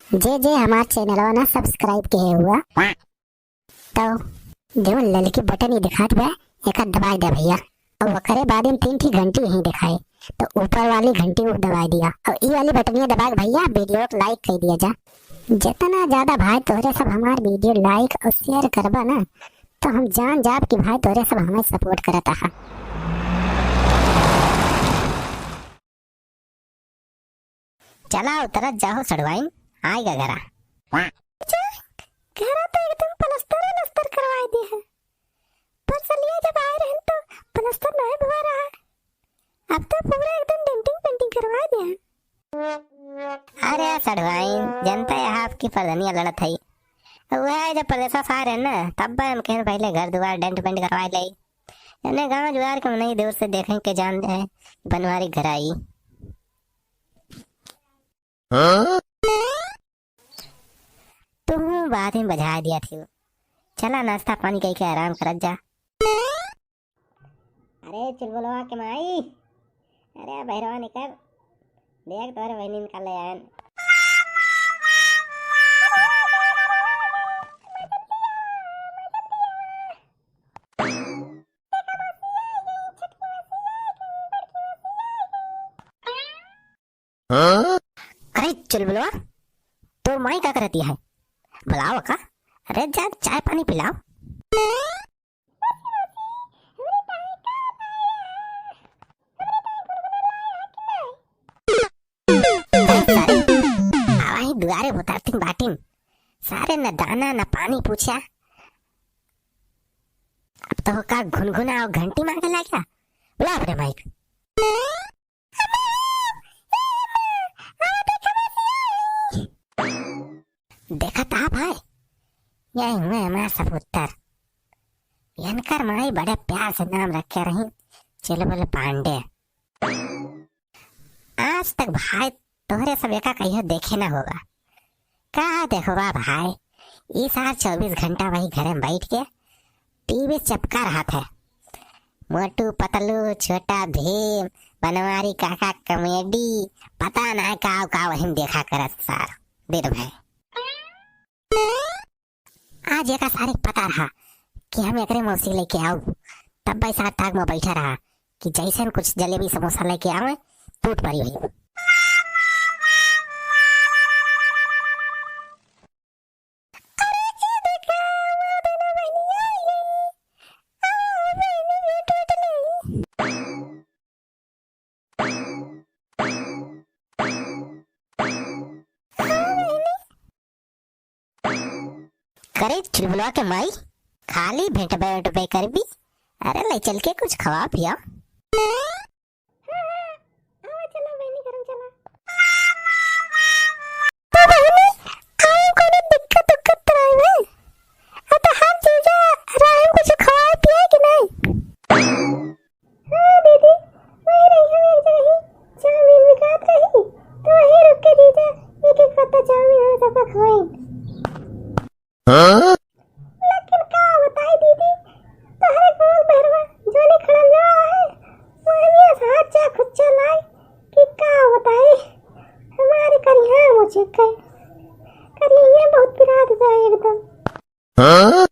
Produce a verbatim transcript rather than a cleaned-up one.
जे जे हमार चैनलवा ना subscribe किहे हुआ, तो जौन ललकी बटन ही दिखात बा, एका दबाइ द्या भइया। अउर ओकरे बाद में तीन ठी घंटी यहीं दिखाई, तो ऊपर वाली घंटी उ दबाइ द्या। अउर ई वाली बटनिया दबाइ के भइया video को like कइ द्या जा। जितना ज्यादा भाई तोहरे सब हमार video like अउर share करबा ना, तो हम जान जाब कि भाई तोहरे सब हमें support करत आहा। चला उतरत जाहो सड़वाइन, आइगा घरा। जा, घरा तो एकदम पलस्तर वलस्तर करवाइ दिहे है। परसलिया जब आए रहन तो पलस्तर नाहीं भवा रहा, अब तो पूरा एकदम denting painting करवाइ दिहे है। अरे सड़वाइन, जनता यहाँ आपकी परधनिया लड़त है। वह जब परदेसा से आए रहन ना, तब हम कहेन पहिले घर दुआर dent paint करवाइ ले। एने गाँव जुआर के मनई दूर से देखें के जान जाए, बनवारी घर आई। हाँ? तुहूँ बाद में बझाइ दिया थी। चला नाश्ता पानी कइके आराम करत जा। अरे चुलबुलवा के माई, अरे बहरवा निकर, देख तोहरे बहिनी निकाल ले आयन। हाँ? अरे चुलबुलवा, तोर माई का करती है? बुलाओ का? अरे जा चाय पानी पिलाओ। सारे, आवा ही दुआरे उतरतिन बाटिन। सारे न दाना न पानी पूछा। अब तो का घुनघुना अउर घंटी मांगे लाग्या। बुला अपने माई का। देखत हा भाई, यही हुए हमार सबूतर। इनकर माई बड़े प्यार से नाम रखे रही चुलबुल पांडे। आज तक भाई तोहरे सब एका कहियो देखे ना होगा। का देखबा भाई, ई सार चउबीस घंटा वही घरे में बैठ के टीवी चपका रहत है। मोटू पतलू, छोटा भीम, बनवारी काका comedy, पता ना का का वही में देखा करत सार दिन भर। आज एका सारे के पता रहा कि हम एकरे मौसी लेके आऊ, तब भाई सार ताक में बैठा रहा कि जैसन कुछ जलेबी समोसा लेके आवे, टूट पड़ी हुई। करे चुलबुलवा के माई, खाली भेंटबे उठबे करबी। अरे ले चल के कुछ खवा पिया। हाँ, हाँ, आवा चला बहिनी, घरम चला। तो बहिनी, आए कोनो दिक्कत उक्कत तो नहीं है? आ तो हर चीज राम कुछ खवा पिया कि नहीं? हाँ दीदी, वही रही हम एक जगह ही, चाउमीन बिकात रही, तो वही रुक के जीजा एक एक पत्ता चाउमीन हम सबका खवाइन। हाँ? लेकिन का बताई दीदी, तोहरे गोल बहरवा जोने खड़म जो है, वो हमिया से हाचा खुच्चा लाई कि का बताई, हमारे करिया मुझे कहे, करिया बहुत पिरात जाए एकदम। हाँ?